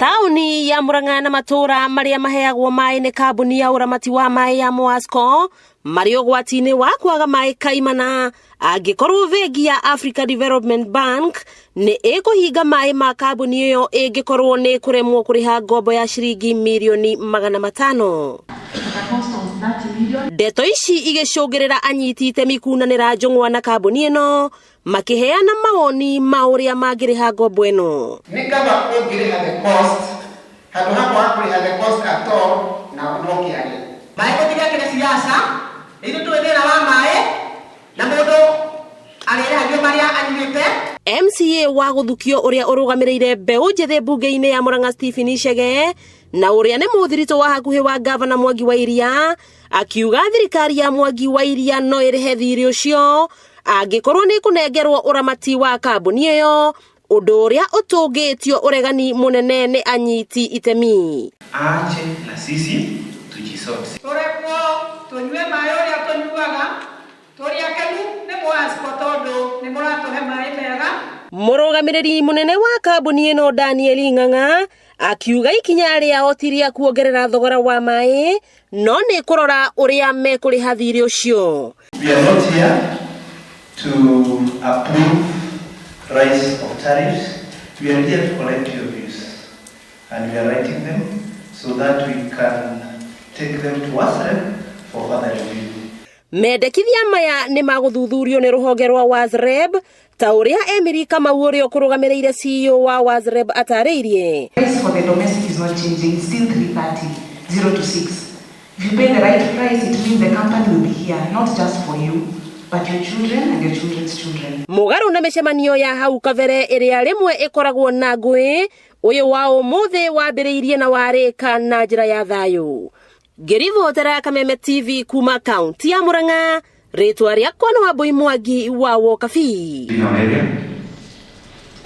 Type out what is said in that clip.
Taũni ya Murang'a na matũũra marĩa maheagwo maĩ nĩ kambuni ya ũramati wa maĩ ya Moasco marĩ ũgwati-inĩ wa kwaga maĩ kaimana angĩkorwo bengi ya Africa Development Bank nĩ ĩkũhinga maĩ ma kambuni ĩyo ĩngĩkorwo nĩ ĩkũremwo kũrĩha ngombo ya ciringi mirioni 500. Ndeto ici igĩcũngĩrĩra anyiti itemi kunanĩra njũng'wa na kambuni ĩno makĩheana mawoni ma ũrĩa mangĩrĩha ngombo ĩno. Nĩ kaba ũngĩrĩha the cost handũ ha kwaga kũrĩha the cost at all na no kĩage. Maĩ tũtigekĩre siasa, ithuĩ tũĩ thĩna wa maĩ na mũndũ arĩrĩhagio marĩa anyuĩte. MCA wa gũthukio ũrĩa ũrũgamĩrĩire mbeũ njĩthĩ mbunge-inĩ ya Murang'a Stephen Icege na ũrĩa nĩ mũthiritũ wa hakuhĩ wa gavana Mwangi wa Iria akiuga thirikari ya Mwangi wa Iria no ĩrĩhe thirĩ ũcio angĩkorwo nĩ kũnengerwo ũramati wa kambuni ĩyo, ũndũ ũrĩa ũtũngĩtio ũregani mũnene nĩ anyiti itemi. Aache na sisi tujisort. Tũrekwo tũnyue maĩ ũrĩa tũnyuaga, tũrĩ akenu nĩ Moasco tondũ nĩ mũratũhe maĩ mega. Mũrũgamĩrĩri mũnene wa kambuni ĩno Daniel Ng'ang'a akiuga ikinya rĩao ti rĩa kuongerera thogora wa maĩ no nĩ kũrora ũrĩa mekũrĩha thirĩ ũcio. We are not here to approve rise of tariffs. We are here to collect your views and we are writing them so that we can take them to WASREB for further review. Mendekithia maya nĩ magũthuthurio nĩ rũhonge rwa WASREB ta ũrĩa Emily Kamau ũrĩa ũkũrũgamĩrĩire CEO wa WASREB atarĩirie. Price for the domestic is not changing, it's still 330, 0 to 6. If you pay the right price, it means the company will be here, not just for you, but your children and your children's children. Mũgarũ na mĩcemanio ya hau kabere ĩrĩa rĩmwe ĩkoragwo na ngũĩ, ũyũ wa ũmũthĩ wambĩrĩirie na warĩka na njĩra ya thayũ. Ngĩribotera Kameme TV kuma kaunti ya Murang'a, rĩtwa rĩakwa nĩ Wambui Mwangi wa Wokabi. Area.